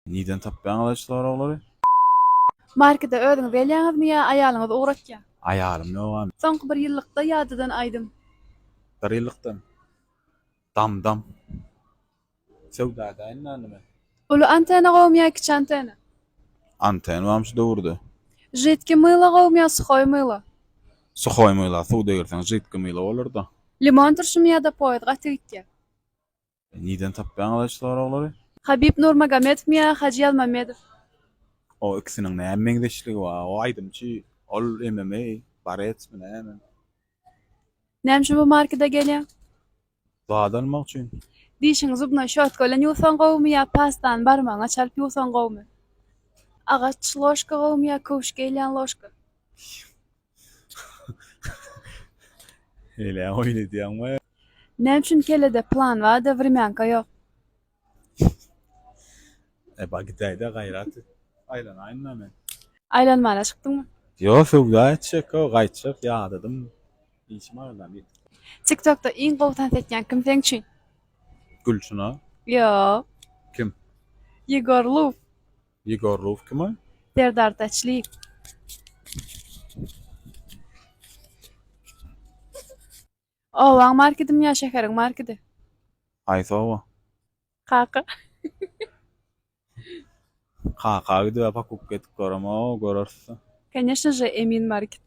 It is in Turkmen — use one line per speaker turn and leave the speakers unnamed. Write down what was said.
Nirden tapýaňyz şu soraglary?
Markete özüňiz gelýäňizmi ýa aýalyňyz ugratýa?
Aýalym ýogam.
Soňky bir ýyllykda ýadadan aýdym.
Bir ýyllykdan. Dam dam. Söwda edäýin indi men.
Uly antena gowumy ýa kiçi antena?
Antena barmy şu döwürde?
Židki mylo gowumy ýa suhoý mylo?
Suhoý myla suw degirseň židki mylo bolarda.
Limon turşumy ýa-da poýuz gaty gitýä?
Nirden tapýaňyz şu soraglary?
Habib Nurmagomedowmy ýa Hajy Ýazmamedow?
O ikisiniň näme meňzeşligi bar? O aýdymçy, ol MMA, boretsmi näme?
Näme üçin bu markete gelýäň?
Zat almak üçin.
Dişiňi zubnoý şotka bilen ýuwsaň gowumy ýa pastany barmagyňa çalyp ýuwsaň gowumy? Agaç ložka gowumy ýa köwüş geýilýän ložka?
Heleý oýun edýäňmi?
Näme üçin kellede plan bar-da wremýanka ýok?
Eba gidäýdä gaýrat et. Aýlanaýyn-da men.
Aýlanmana çykdyňmy?
Ýok, söwda etjek-ow, gaýtjak, ýadadym. Işim agyrdan ýetip.
TikTokda iň gowy tans etýän kim seň üçin?
Gülçyna.
Ýok.
Kim?
Ýegor Luw.
Ýegor Luw kim ol?
Serdar Täçliýew. Obaň markedimi ýa şäheriň markedi?
Haýsy oba?
Kaka.
Kaka gidibä pakupka edip göremok, göreris.
Koneşno že Emin market.